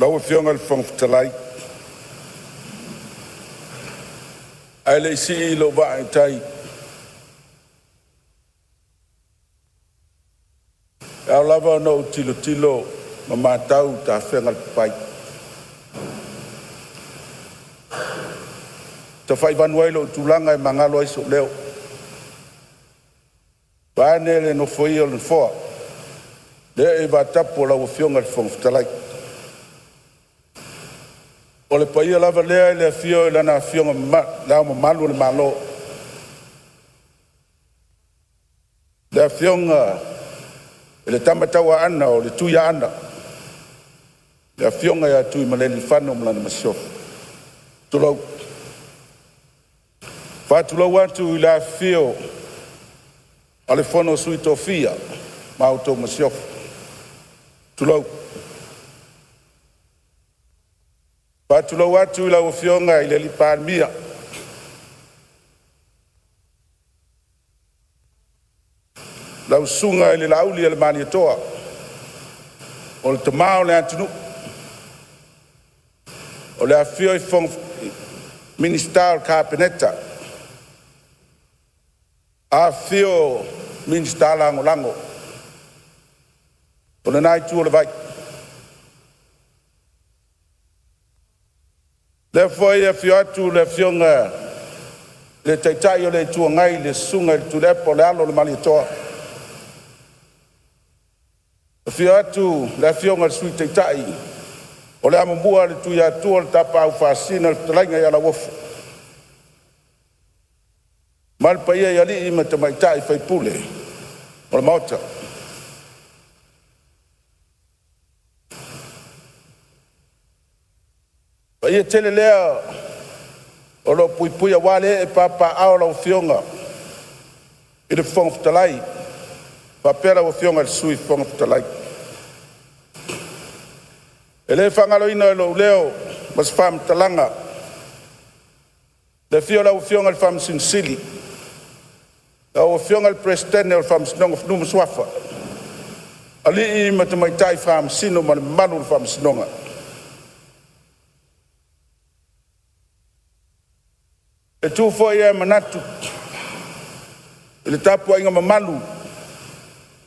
Lau Afioga i le Fofoga Fetalai, ae le i sii lou vaa i tai, e ao lava ona ou tilotilo ma matau i tafega o le papai, e tafaivanu ai lou tulaga e magalo ai sou leo, vaeane le nofoia o le nofoa le ee i vaatapu o lau Afioga i le Fofoga Fetalai. O le paia lava lea i le afio o Lana Afioga Le Ao Mamalu o le Malo, le Afioga i le Tama Tauaana o le Tuiaana, le Afioga ia Tuimalealiifano ma lana masiofo. Tulou. E faatulou atu i le afifio o le Fono a Sui Tofia ma le Masiofo, tulou. E faatulou atu i lau Afioga i le Palemia, lau Susuga i le Laaulialemalietoa, o le tama o le atunuu. O le afifio o Minisita o le Kapeneta, afifio Minisita Lagolago o lena itu o le vai. O lea foi e afio atu le Afioga i le Taitai o le Itu Agai, le Susuga i le Tuilaepa o le alo o le Malietoa. Afio atu le Afioga i le Sui Taitai o le amomua a le Tuiatua le Tapaau Faasisina le fetalaiga ia Lauofo ma le paia i alii ma tamaitai faipule o le Maota. O le paia tele lea o lo o puipui aua le ee papaaao o lau Afioga i le Fofoga Fetalai faapea lau Afioga i le Sui Fofoga Fetalai. E le faagaloina i lou leo ma se faamatalaga le afio o lau Afioga i le Faamasino Sili, lau Afioga i le Peresetene o le Faamasinoga o Fanua ma Suafa, alii ma tamaitai Faamasino ma le mamalu i le Faamasinoga. E tu foi le manatu i le tapuaiga mamalu a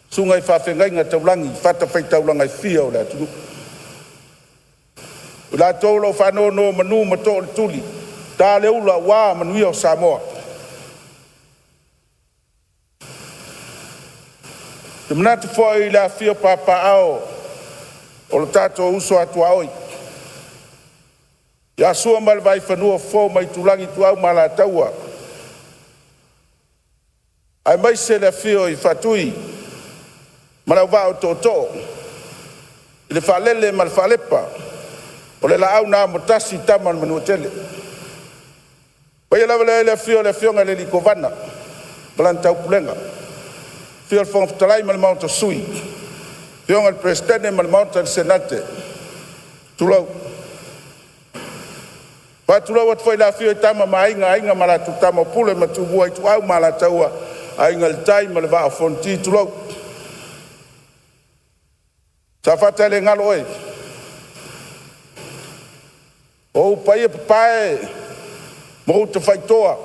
susuga i faafeagaiga taulagi i fatafaitaulaga e fia o le atunuu, i latou o lo o faanonomanu ma tootuli, ta le ula aua manuia o Samoa. Ou te manatu foi i le afifio o papaaao o lo tatou uso a tuaoi ia Sua ma le Vaifanua, Fofo ma Aitulagi, Ituau ma Alataua, aemaise le afio o Faatui ma le Auvaa o Tootoo i le Faalele ma le Faalepa, o le Laau na Amotasi, Tama a le Manuatele. O le paia lava lea i le afio o le Afioga i le Kovana ma lana Taupulega, afio le Fofoga Fetalai ma le Maota o Sui, afioga i le Peresetene ma le Maota o le Senate, tulou. E faatulou atu foi i le afifio o Tama ma Aiga, Aiga ma latou Tama, Pule ma Tumua, Ituau ma Alataua, Aiga i le Tai ma le Vaa o Fonoti, tulou. Safata e le galo oe, o ou paia papae ma ou tafaitoa,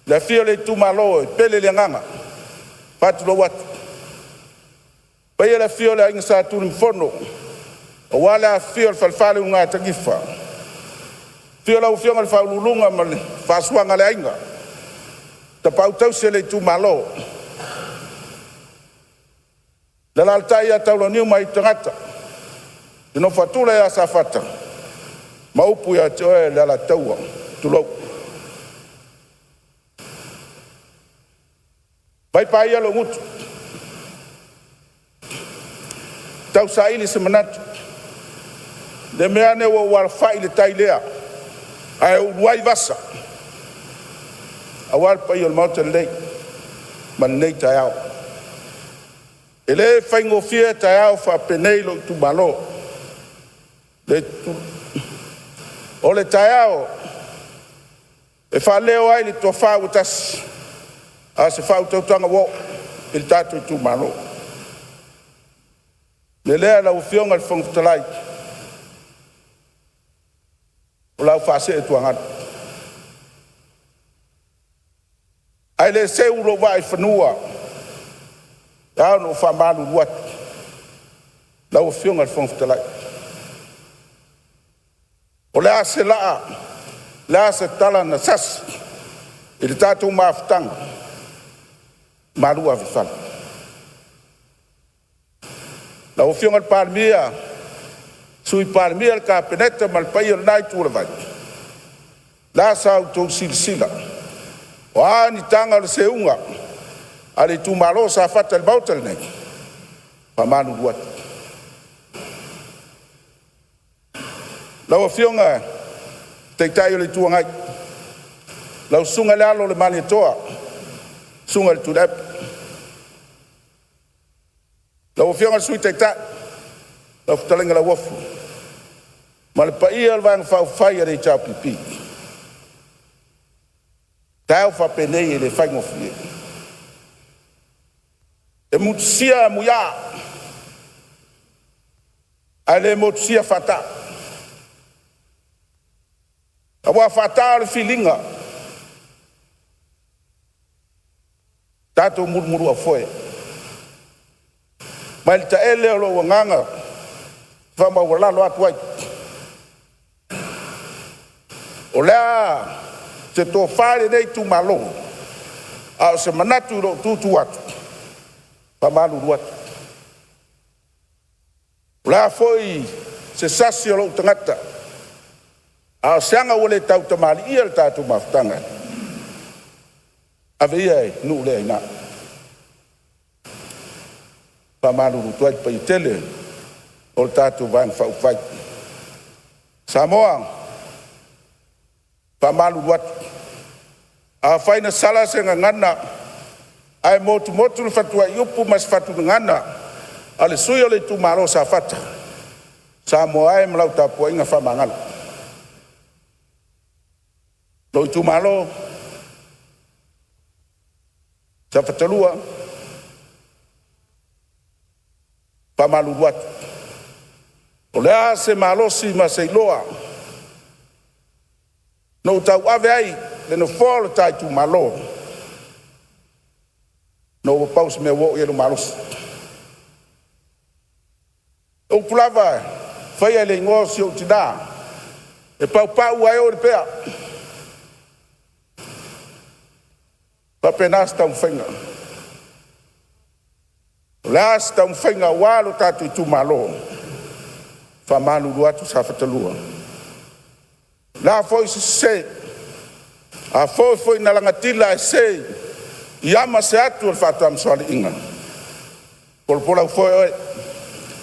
le afio o le itumalo e pele le agaga, e faatulou atu. Le paia i le afio o le Aiga Sa Tunumafono aua le afifio o le Falefa le Ulugatanifa, afio lau Afioga i le Faauluuluga ma le faasuaga a le aiga, tapaau tausi a le itumalo, le alaalatai ia Taulauniu ma Aitutagata, le nofo a tula ia Safata ma upu ia te oe le Alataua. Tulou. E fai paia lou gutu e tausaili se manatu, ne i meaane ua ou alafai i le tai lea ae ulu ai vasa aua le paia o le Maota lenei ma lenei taeao. E le faigofie taeao faapenei lou itumalo. O le taeao e faaleo ai le tofa ua tasi, a o se faautautaga ua oo i le tatou itumalo. O le mea lea lau Afioga i le Fofoga Fetalai, O lau faasee tuagalu. Ae le seu lou vaa i fanua, e ao ona ou faamalulu atu lau Afioga i le Fofoga Fetalai. O le a se laa, o le a se tala na sasi i le tatou mafutaga, malu ave i fale. Lau Afioga i le Palemia, Sui Palemia, le Kapeneta ma le paia o lena itu o le vai, o le a sa outou silasila, o a ni taga o le seuga a le itumalo o Safata i le Maota lenei, e faamalulu atu. Lau Afioga i le Taitai o le Itu Agai, lau Susuga i le Alo o le Malietoa, susuga i le Tuilaepa. Lau Afioga i le Sui Taitai, lau fetalaiga Lauofo, ma le paia o le Vaega Faaupufai a le HRPP. O taeao faapenei e le faigofie. E motusia muiaa ae le motusia faataa, aua o faataa o le filiga, tatou mulumuluaufoe mai le taele o lou agaga faamaualalo atu ai. O le a se tofa i lenei itumalo, a o se manatu i lou tu atu, e faamalulu atu. O le a foi se sasi o lou tagata, a o se aga ua le tautamalii i le tatou mafutaga, ave ia i nuu le aina. E faamalulu atu ai i le paia tele o le tatou Vaega Faaupufai. Samoa, e faamalulu atu, afai na sala se gagana ae motumotu le fatuaiupu ma se fatu gagana a le sui usufono o le itumalo o Safata, Samoa e ma lau tapuaiga faamagalo. Lou itumalo Safata 2, e faamalulu atu, o le a se malosi ma se iloa na ou tauave ai le Nofoa o le ta itumalo, ona ua pau se mea ua oo i ai lou malosi. O upu lava e faia i le igoa o si ou tina, e paupau ae oo i le pea. E faapena se taumafaiga. O le a se taumafaiga aua lo tatou itumalo, e faamalulu atu Safata 2. O le a foi se sese, afai foi na lagatila ae sese i ama se atu a le faatamasoaliiga, polopola aufoe oe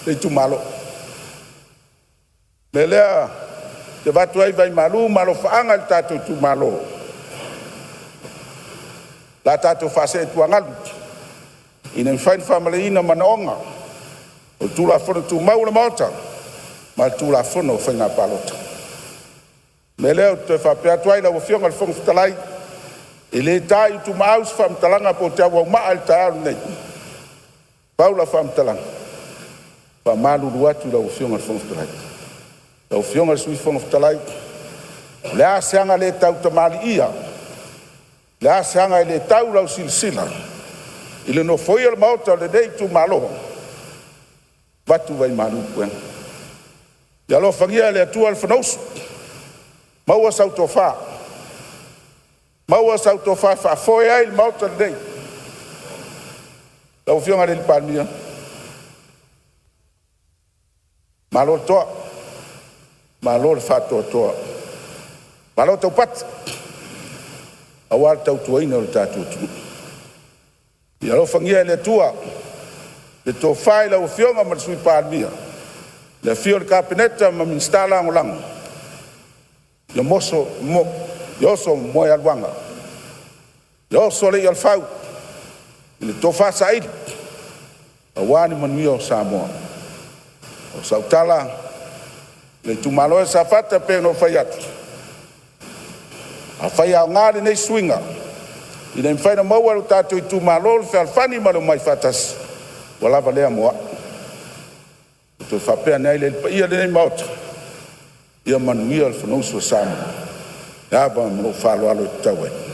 le itumalo. O le mea lea ou te avatu ai vai malu ma alofaaga i le tatou itumalo, o le a tatou faasee i tuagalu ina ia mafai ona faamalieina manaoga o Tulafono Tumau a le Maota ma le Tulafono o Faiga Palota. O le mea lea ou te toe faapea atu ai lau Afioga i le Fofoga Fetalai, e le ta i utumaau se faamatalaga pe ou te auaumaa i le taeao lenei. Pau lau faamatalaga, e faamalulu atu i lau Afioga i le Fofoga Fetalai. Lau Afioga i le Sui Fofoga Fetalai, o le a se aga le tautamalii, o le a se aga e le tau i lau silasila i le nofoia o le Maota o lenei itumalo, avatu vaimalu i puega. Ia alofagia e le Atua le Fonousu, maua sau tofa, maua sau tofa e faafoe ai le Maota lenei. Lau Afioga i le Palemia, malo le toa, malo le faatoatoa, malo taupati aua le tautuaina o le tatou atunuu. Ia alofagia e le Atua le tofa i lau Afioga ma le Sui Palemia, le afifio o le Kapeneta ma Minisita Lagolago, ia oso moealuaga, ia oso le ialefau i le tofa saili aua le manuia o Samoa. O sau tala, le itumalo e o Safata e pei ona ou fai atu, afai e aoga lenei suiga ina ia mafai ona maua e lo tatou itumalo le fealofani ma le omai faatasi, ua lava lea mo au. Ona ou toe faapea ane ai lea, le paia o lenei Maota, Ia manuia le Fonousu a Samoa. Le ava ma lou faaaloalo e tatau ai.